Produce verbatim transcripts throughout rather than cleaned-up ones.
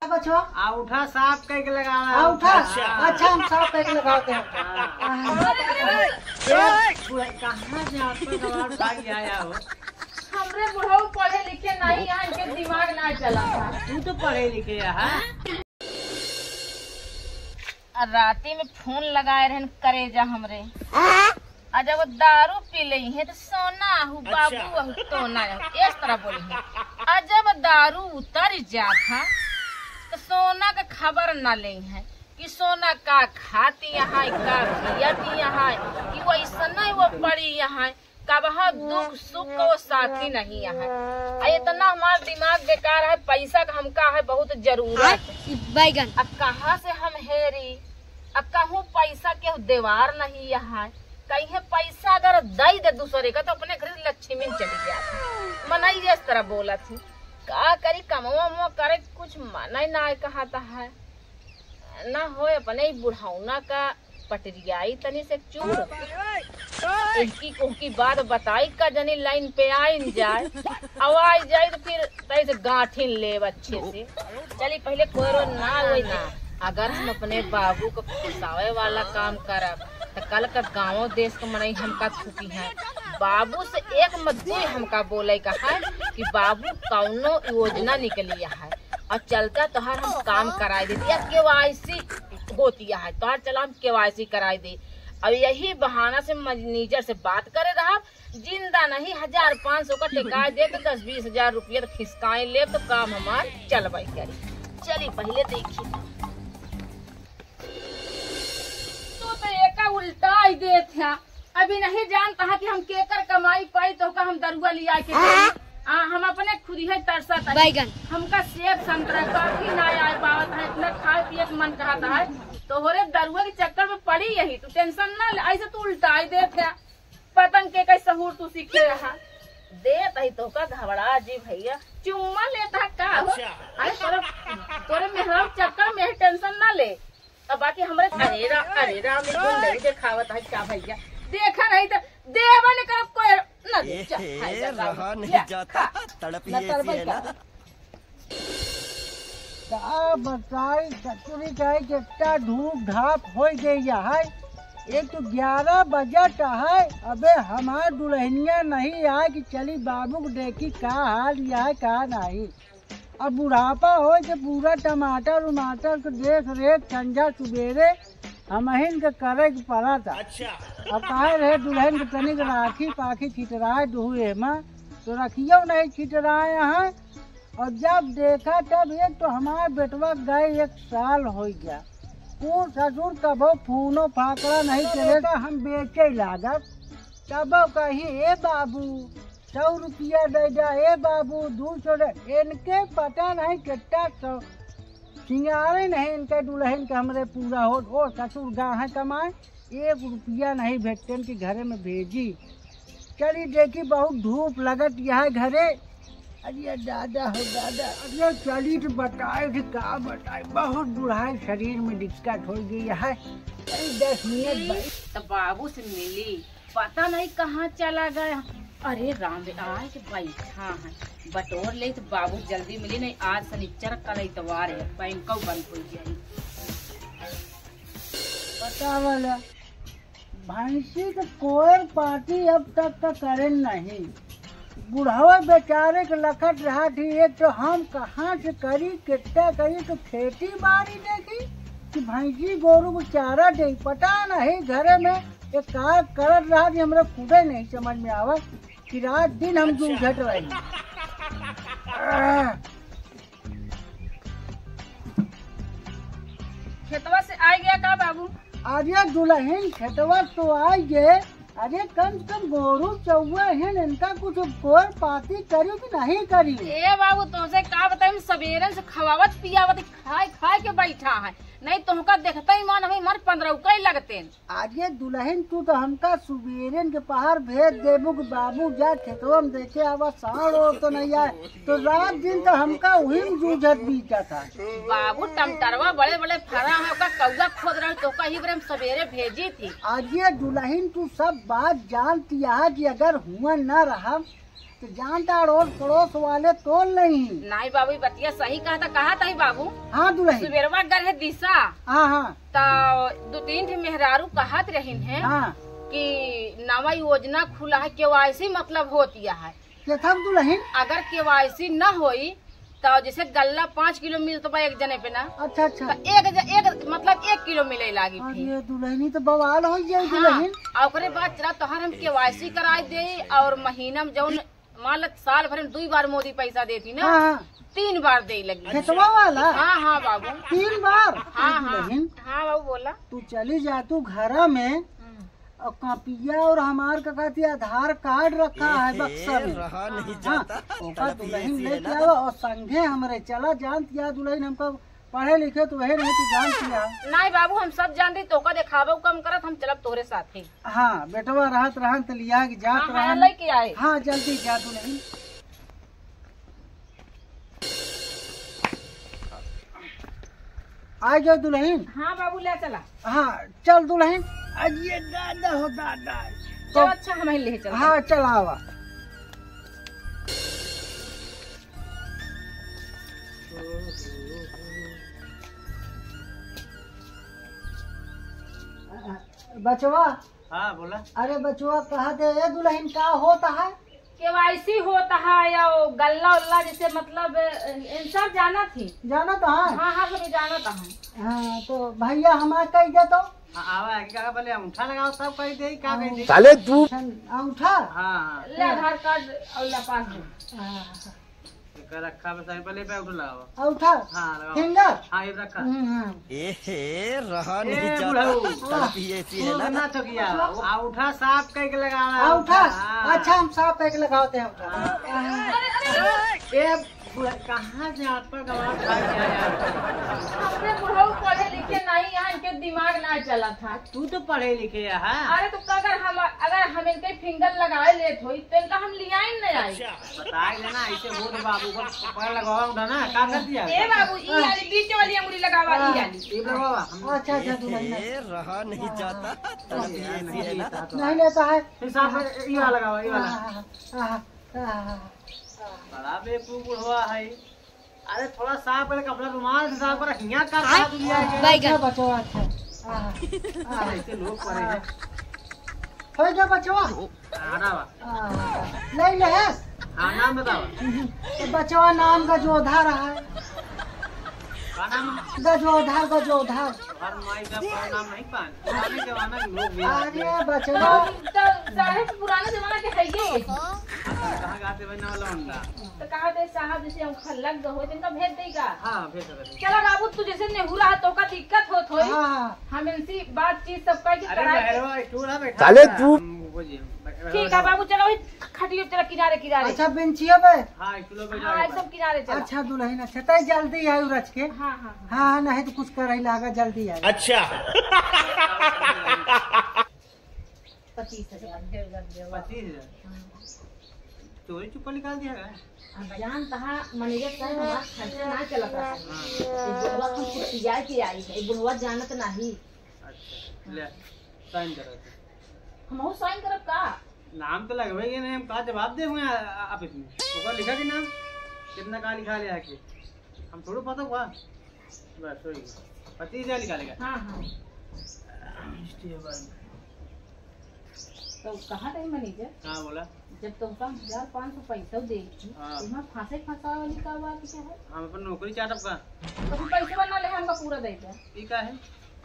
बचवा? औंठा साफ कइके लगावा। औंठा? अच्छा। अच्छा, हम साफ कइके लगावत हैं। हाँ। हाँ। ए, बुढ़ा, कहाँ जात बा, गवार भाग आया हो? हमरे बुढ़ऊ पढ़े लिखे नहीं है, इनके दिमाग ना चला था। तू तो पढ़े लिखे है, हाँ? आ राती में फोन लगाए रहन करेजा हमरे। आ जब दारू पी लेइहैं त सोना आहू, बाबू आहू, तोना आहू, इस तरह बोलिहैं। आ जब दारू उतर जात है त सोना के खबर न लेइहैं कि सोना का खाती है, का पियती है, कि वैसने वो पड़ी है। कबहूँ दुख सुख को साथी नहीं है। आ इतना हमार दिमाग बेकार है, पैसा का हमका है बहुत जरूरत। बैगन। अब कहाँ से हम हेरी? अब कहूँ पैसा केहू देवार नहीं है। कहीं पैसा अगर दई दे दूसरे का तो अपने घर लक्ष्मी में चली जात है। मनई इस तरह बोलत ही। का करी, कमवा उमवा करे कुछ मनई ना कहत है। ना होय अपने ही बुढ़ौना का पटरियाई तनी से चूड़। इनकी कोहकी बात बताई का जनी लाइन पे आइन जाए। अब आई जाए तो फिर तई से गांठिन लेब अच्छे से। चली पहले कोयरो ना होई ना। अगर हम अपने बाबू को फंसावे वाला काम करब तो कल का गाँव देश के मनई हमका थूकी है। बाबू से एक मत कोई हमका बोले का है कि बाबू कौनो योजना निकली है। और चलता तोहार हम काम कराई देती, या केवाईसी होती है, तोहार चला हम केवाईसी कराई दे। अब यही बहाना से मैनेजर से बात करे रहब, जिंदा नहीं, हजार पाँच सौ का टिकाए दे तो दस बीस हजार रुपया तो खिसकाए ले तो काम हमार चलबे करी। चली पहले देखी। तू तो एका उल्टा ही देत है। अभी नहीं जानता है कि हम केकर कमाई पाई तो का हम दरुआ लिया के देई। आ, हम अपने खुद ही तरसत है। बैगन। हमका सेब संतरा कॉफी ना आए पावत है, इतना खाए पिए के मन कहता है। तोहरे दरुआ के चक्कर में पड़ी यही, तू टेंशन ना ले, ऐसे तू उल्टा ही देत है। पतंग के कई सहूर तू सीखे रहा। देत ही तो का घबरा जी भैया। चुम्मा लेता का हो? अच्छा। अरे तोरे, तोरे मेहरारू चक्कर में टेंशन ना ले। अब बाकी हमरे अरे रा-, अरे राम, ये गुंडई देखावत है का भैया? देखा नहीं तो देवा ने करब कोई ना दे, चल, ए, खाए जा, रहा नहीं ले, जाता, खा। तड़प ही ना ऐसी तरबई है ना। का। का बताई, ससुरी कहे कि इतना धूप धाप हो गई है। एक तो ग्यारह बजत है, अबे हमार दुल्हनिया नहीं आए कि चली बाबू को देखी का हाल है, का नहीं। अब बुढ़ापा हो के पूरा टमाटर उमाटर के देख रेख संझा सुबेरे हमहिन के करे के पड़ा था। अच्छा। अब काहे रहे दुल्हन के तनिक राखी पाखी छिटराए दुहू एमा, तो रखियो नहीं छिटराए हैं। और जब देखा तब एक तो हमार बेटवा गए एक साल हो गया, वो ससुर कबो फोनो फाकड़ा नहीं करे, तो हम बेचे लागब। तब कही, "ए बाबू, सौ रुपया दे जा, ए बाबू, दो सौ दे।" इनके पता नहीं कितना सौ सिंगारे नहीं इनके दुल्हन के हमरे पूरा हो। ओ ससुर गा है कमाए, एक रुपया नहीं भेटते इनके घरे में भेजी। चली देखी, बहुत धूप लगत यहाँ घरे। अरे दादा हो दादा, अरे चली तो बताए थे, का बताए, बहुत बुढ़ाई शरीर में दिक्कत हो गई है। अरे दस मिनट ई, भाई। तो बाबू से मिली, पता नहीं कहाँ चला गया। अरे राम रे, आए के बैठा है, बटोर ले तो बाबू जल्दी मिली, नहीं आज शनिचर कल इतवार है, बैंको बंद हो जाई। पता वाला भैंसी के कोयर पाती अब तक का करेन नहीं। बुढ़ावा बेचारे के लखत रहा थी, एक तो हम कहाँ से करी, कितना करी, तो खेती बाड़ी देखी कि भैंसी गोरू को चारा दे, पता नहीं घरे में एक का करत रहा थी, हमरा खुदे नहीं समझ में आवा कि रात दिन हम अच्छा। जूझत रही। खेतवा से आ गया का बाबू? अरे दुल्हन, खेतवा तो आ गए। अरे कम से कम गोरू चौवा हैं, इनका कुछ कोर पाती करी कि नहीं करी? ए बाबू, तुमसे का बताई, हम सबेरे से खवावत पियावत खाए खाए के बैठा है, नहीं तुमका देखते ही मन हमें मर पंद्रह कई लगते। अरे दुल्हन, तू तो हमका सुबेरे के पहाड़ भेज देबू कि बाबू जा खेतवा में देखे आवा, साँड़ ओड़ तो नहीं आए। तो रात दिन तो हमका वही में जूझत बीता था। बाबू, टमटरवा बड़े बड़े फरा है, ओका कौआ खोद रहे, तो कही बरे हम सवेरे भेजी थी। अरे दुल्हन, तू सब बात जानती है कि अगर हुआ ना रहा तो जानता, अड़ोस पड़ोस वाले तोल नहीं। नहीं बाबू, ई बतिया सही कहत ही बाबू। हाँ दुलहिन। सुबेरवा गए रहे दिशा। हाँ, हाँ। तो दो तीन ठे मेहरारू कहत रहिन है हाँ। कि नवा योजना खुला है, केवाईसी मतलब होती है। केथक दुलहिन? अगर केवाईसी न होई तो जैसे गल्ला पाँच किलो मिलत बा एक जने पे ना। अच्छा, अच्छा। तो एक ज-, एक मतलब एक किलो मिले लागी अरे फिर। दुलहिनी तो बवाल हो जाई हाँ, दुलहिन। और ओकरे बाद चला तोहर हम केवाईसी कराई दे और महीना में जौन मान ल साल भर में दुई बार मोदी पैसा देती ना, हाँ, हाँ। तीन बार दे लगी। खेतवा वाला? हाँ, हाँ बाबू। तीन बार? हाँ, अरे हाँ। दुलहिन, हाँ बाबू बोला। तू चली जा तू घरा में हम्म। और कापिया और हमार का कहती आधार कार्ड रखा है बक्सा में। रहा नहीं हाँ, जाता। ओका दुलहिन लेके आवा और संगे हमरे चला जानत या दुलहिन हमका पढ़े लिखे तो वही नहीं तू जानत या। नहीं बाबू, हम सब जानती, तोका देखावे कम करत, हम चलब तोहरे साथे। हाँ, बेटवा रहत रहन त लिया के जात हाँ, हाँ, रहन। लेके आए। हाँ, जल्दी जा दुलहिन। आ गयो दुलहिन। हाँ बाबू, ले चला। हाँ, चल दुलहिन। अरे दादा हो दादा। चल, अच्छा, हम ही ले चल। हाँ, चल आवा। बचवा। हाँ, बोला। अरे बचवा, कहा दे, ए दुलहिन, का होता है? केवाईसी होता है या वो गल्ला उल्ला, जैसे मतलब, इन सब जानत ही। जानत है? हाँ, हाँ, सब जानत है। हाँ, तो भैया हमार कह दे तो। हाँ, आवा है, का बोले, अंगूठा लगाओ, तब कह दे, का कह दे? साले तू। अंगूठा? हाँ, हाँ। ले आधार कार्ड और ले पासबुक। हाँ। एकर रखा बस, अभी पहले पे उठ लगावा। अंगूठा? हाँ, लगावा। फिंगर? हाँ, ये रखा। हम्म, हाँ। ए हे, रहा ए, नहीं जाता। बुढ़ऊ। तड़पी ऐसी है ना। ना चौकिया। अंगूठा साफ करके लगावा। अंगूठा? हाँ। अच्छा, हम साफ करके लगावते हैं अंगूठा। हाँ। ए, बुढ़ा, कहाँ से आपका गवार खा गया यार? हमरे बुढ़ऊ पढ़े लिखे नहीं, यहाँ इनके दिमाग ना चला था। तू तो पढ़े लिखे है, हाँ? अरे तो अगर हम, अगर हम इनके फिंगर लगाए लेत होई, तो इनका हम लियाई न आई। बताए देना, ऐसे हो तो बाबू को पकड़ लगावा उठा ना, का कर दिया? ए बाबू, ई वाली बीच वाली अंगुली लगावा, ई वाली। ये लगावा, हम अच्छा, अच्छा, तू नहीं। ए, रहा नहीं जाता। हाँ, हाँ। नहीं लेता है। फिर साहब, ये वाला लगावा, ये वाला। हाँ, हाँ, हाँ, हाँ। बड़ा बेवकूफ बुढ़वा है। अरे थोड़ा साफ करे, कपड़ा रुमाल से साफ करे, हियाँ का आय, हाथ लिया है? बैगन। अच्छा बचवा, अच्छा। आहा, आहा। ऐसे लोग पड़े हैं। हो गया बचवा? खाना बा। आहा, ले ले है? हाँ, नाम बताओ। तो बचवा नाम का जोधा रहा है। का नाम? गजोधर, गजोधर। हर माई का पूरा नाम नहीं पान। पुराने जमाना के लोग भी आते हैं। अरे बचवा। तो साहेब पुराने जमाना के है ये। कहाँ गाते भाई ना लौंडा? तो कहा थे साहब, जैसे हम खल्लक गए होते, इनका भेज देगा। हाँ, भेज सकते हैं। चला बाबू, तू जैसे नेहुरा है, तो का दिक्कत होत होई। हाँ, हाँ। हम इनसे बातचीत सब करके अरे करा दे। बहरवा, स्टूल है, बैठा साले है। तू। हम वो जी, हम बैठा ठीक है रहो। बाबू, चलो वही खटियो, चला किनारे, किनारे। अच्छा, बेंचिया पे। हाँ, स्टूल पे बैठा हाँ, रहो। एकदम किनारे चला। अच्छा, दुलहिन, अच्छा, तै जल्दी आई रच के। हाँ, हाँ, हाँ। हाँ, नहीं तो कुछ कर ही लागा, जल्दी आई। अच्छा। पच्चीस हजार, डेढ़ हजार, डेढ़ हजार। पच्चीस हजार? हाँ। चोरी चुप्पा निकाल दिया है? अब जान तहा मैनेजर साहब हमार खर्चा ना चलत रहा। हाँ। ये बुढ़वा हम कुछ पिया के आई है, ये बुढ़वा जानत नहीं। अच्छा, ले, साइन करा दे। हम साइन करब का? नाम तो लगवे के नहीं, हम का जवाब दे हुए आ-, आ-, आप इसमें। ऊपर लिखा कि नाम? कितना का लिखा ले आके? हम थोड़ो पता हुआ। बस, हो गया। पच्चीस हजार निकालेगा। हाँ, हाँ। स्टेबल। तो कहा था मैनेजर? हाँ, बोला। जब तुमका हजार पाँच सौ पैसा दे दी, हाँ। तो वहाँ फांसे फंसावे वाली का बात क्या है? हम अपन नौकरी चाटब का? तो फिर पैसा ना ले, हमका पूरा दे दे। ठीक है।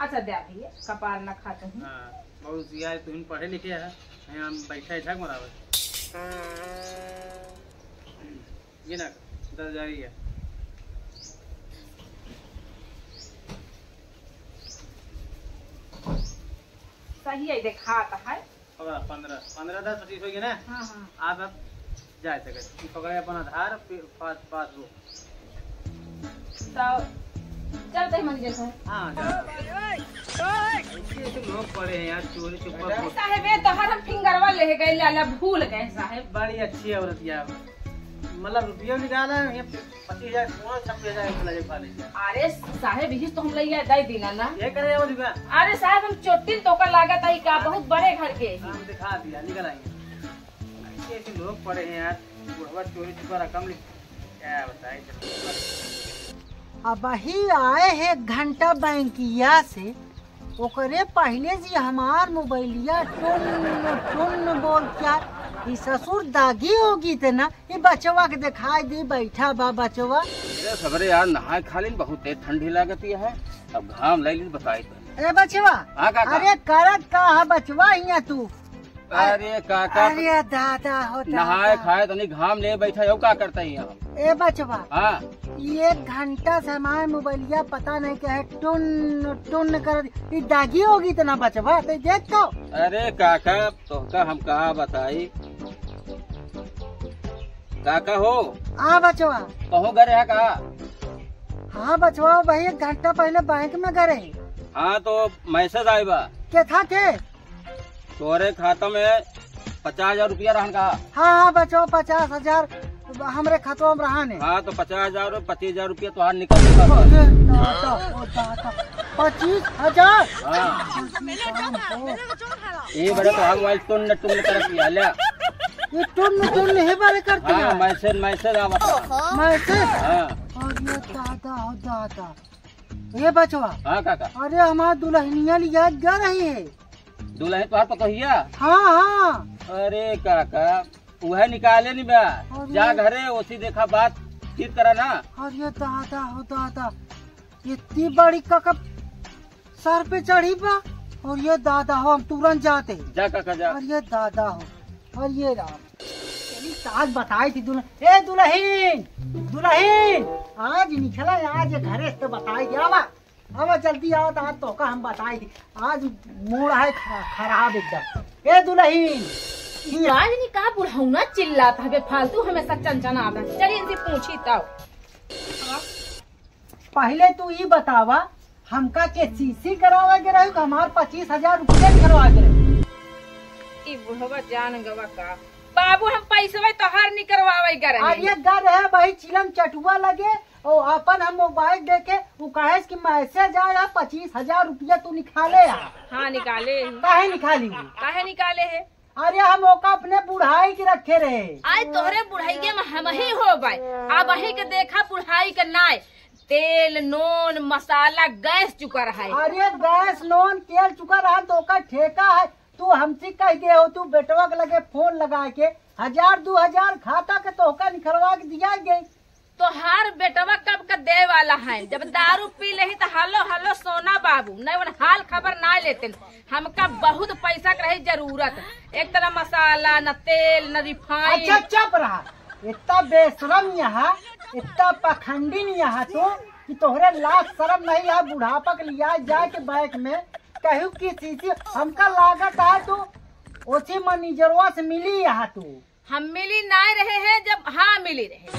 अच्छा, दे भैया, कपार ना खा तुम। हाँ, बहुत यार, तुम पढ़े लिखे है, हम बैठा बैठा मरावे। ये ना, दस हजार ही है। सही है, देखात है। पकड़ा, पन्द्रह, पन्द्रह, दस, पच्चीस हो गए ना? हाँ, हाँ। आप, आप जा सके। ये पकड़े अपन आधार, पि-, पास, पासबुक। तो चलते हैं मंदिर से। हाँ, जा। ऐसे, ऐसे लोग पड़े हैं यार, चोरी चुप्पा। साहेब, ये तोहर हम फिंगरवा ले गए, लाला भूल गए साहेब। बड़ी अच्छी औरत यार, मतलब रुपया निकाला है, ये पच्चीस हजार, कौन छब्बीस हजार के लगे खा लीजिए। अरे साहेब, यही तो हम लइया दे दीना ना। ये करे वो दिखा। अरे साहेब, हम चोटिल तो का लागत आई का, बहुत बड़े घर के ही। हम दिखा दिया, निकल आएंगे। ऐसे ऐसे लोग पड़े हैं यार, बुढ़वा चोरी चुका रकम लिख, क्या बताई तेरे को? अबही आए है एक घंटा बैंकिया से, ओकरे पहिले जी हमार मोबाइलिया टुन टुन बोल क्या, ई ससुर दागी होगी ते ना, ई बचवा के दिखाई दी, बैठा बा बचवा। अरे सबरे यार, नहाए खा लेन, बहुत तेज ठंडी लागत है, अब घाम ले लेन, बताई तो। ए बचवा, हाँ काका। अरे करत का है बचवा हियाँ तू? अरे काका, अरे दादा हो दादा। नहाए खाए तनी घाम ले बैठा हो, का करता ही हम? ए बचवा, हाँ। ई एक घंटा से हमार मोबाइलिया पता नहीं क्या है, टुन टुन कर, ई दागी होगी इतना बचवा, ते देख तो। अरे काका, तोहका हम का बताई? काका हो। हाँ बचवा। कहूँ गए रहा का? हाँ बचवा, वही एक घंटा पहिले बैंक में गए रहे। हाँ, तो मैसेज आए बा। के था के? तोरे खाता में पचास हजार रुपया रहन का? हाँ, हाँ, बचवा, पचास हजार हमरे खतवा में रहन है। हाँ, तो पचास हजार और पच्चीस हजार रुपया तोहार निकल चुका बा। अरे दादा, ओ दादा, पच्चीस हजार? हाँ। ये बड़े तोहार मोबाइल टुन्न टुन्न करत लिया, ले। ये टुन्न टुन्न ही बड़े करती हाँ, है। मैसेज, मैसेज आवत है। मैसेज? हाँ। अरे दादा, ओ दादा। ए बचवा। हाँ काका। अरे हमार दुल्हनिया लिया जा रही है। दुल्हन तोहार पतोहिया? हाँ, हाँ। अरे काका, उहे निकाले नहीं बा। अरे। जा घरे, ओसी देखा बातचीत करा ना। अरे दादा हो दादा, इतनी बड़ी काका सर पे चढ़ी बा। अरे दादा हो, हम तुरंत जाते। जा काका जा। अरे दादा हो, अरे राम। चली, आज बताई थी दुल्हन, ए दुल्हन, दुल्हन, आज निकला, आज घरे से तो बताई थी, आवा। अब जल्दी आओ तो आज तोहका हम बताई दी। आज मूड है ख-, खराब एकदम। ए दुल्हन, ई आज नी का बुढ़ौना चिल्लात हवे फालतू, हमेशा चनचनात है। चली इनसे पूछी तब। पहिले तू ई बतावा, हमका के सी सी करावे के रही कि हमार पच्चीस हजार रुपया निकलवा के रही? ई बुढ़वा जान गवा का? बाबू, हम पैसवे तोहार निकरवावे ग रहे। अरे ग रहे भाई, चिलम चटुआ लगे, ओ अपन हम मोबाइल देखे, उ कहे कि मैसेज आया, पच्चीस हजार रुपया तू निकाले आ। हाँ, निकाले ही। काहे निकाली? काहे निकाले है? अरे हम ओका अपने बुढ़ाई के रखे रहे। आय तोहरे बुढ़ाइये में हम ही हो बाय। अब वही के देखा बुढ़ाई के नाय। तेल, नून, मसाला, गैस चुका रहा है। अरे गैस, नून, तेल चुका रहा तो ओका ठेका है। तू हमसे कह दे हो, तू बेटवा के लगे फोन लगा के हजार दू हजार खाता के तोहका निकलवा के दिया गई। तोहार बेटवा कब का दे वाला है? जब दारू पी लेही त हलो हलो सोना बाबू, नहीं उन हाल खबर ना लेते। हमका बहुत पैसा के रही जरूरत, एक तरह मसाला, न तेल, न रिफाइन। अच्छा चुप रहा, इतना बेशरम यहाँ, इतना पखंडी नहीं यहाँ तू कि तोहरे लाज शरम नहीं है बुढ़ापा के लिया जाए के बैंक में कहू कि सी सी हमका लागत है तू ओसी मैनेजरवा से मिली यहाँ तू। हम मिली नाय रहे हैं, जब हाँ मिली रहे।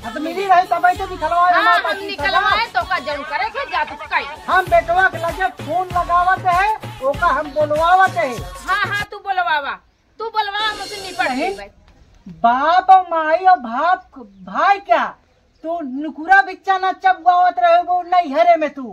हाँ, तो मिली रही तब ऐसे निकलवाए हाँ, हमारे हम पास निकलवाए तो का जरूर करे के जा तू कई। हम बेटवा के लगे फोन लगावत है, ओका हम बोलवावत है। हाँ, हाँ, तू बोलवावा, तू बोलवावा, हम उसे निपट नहीं। लेबै। बाप और माई और बाप भाई क्या, तू नुकुरा बिच्चा ना चबुआवत रहे वो नैहरे में तू।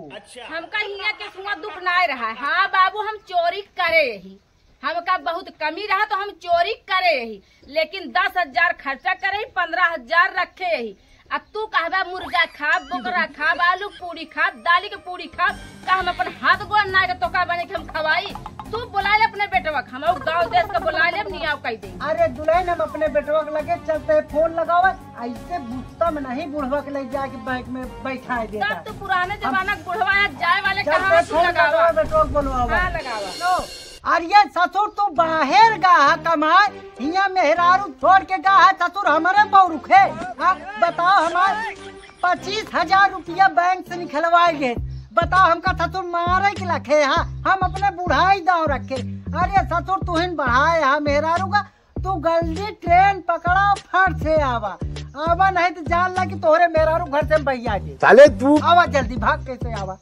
हमका हिया के सुआ दुख नाय रहा है। हाँ बाबू, हम चोरी करे ही, हमका बहुत कमी रहा तो हम चोरी करे ही, लेकिन दस हजार खर्चा करे ही, पन्द्रह हजार रखे ही। अब तू कहबा मुर्गा खाब, बोकरा खाब, आलू पूरी खाब, दाली के पूरी खाब, का हम अपन हाथ गोड़ ना के तोका बने के हम खवाई? तू बुला ले अपने बेटवा के, हम और गाँव देश के बुला ले, नियाव कह दे। अरे दुल्हन, हम अपने बेटवा के लगे चलते हैं, फोन लगावा, ऐसे गुस्सा में नहीं बुढ़वा के ले जाके बैंक में बैठाए देता। तब तो पुराने हम जमाना के बुढ़वा है, जाए वाले चलते कहाँ हैं, से फोन लगावा। लगावा, बेटवा को बुलवावा। हाँ, लगावा। लो। अरे ससुर, तू बाहर गा है कमाए, हियाँ मेहरारू छोड़ के गा है ससुर, हमरे बौरुखे। हाँ, बताओ, हमार पच्चीस हजार रुपया बैंक से निकलवाए गए। बताओ, हमका ससुर मारे के लखे हा, हम अपने बुढ़ाई दाव रखे। अरे ससुर, तुहिन बढ़ाए हा मेहरारू का, तू गलती ट्रेन पकड़ा, फट से आवा, आवा नहीं तो जान ला कि तोहरे मेहरारू घर से भैया जे। साले तू आवा जल्दी, भाग कैसे आवा।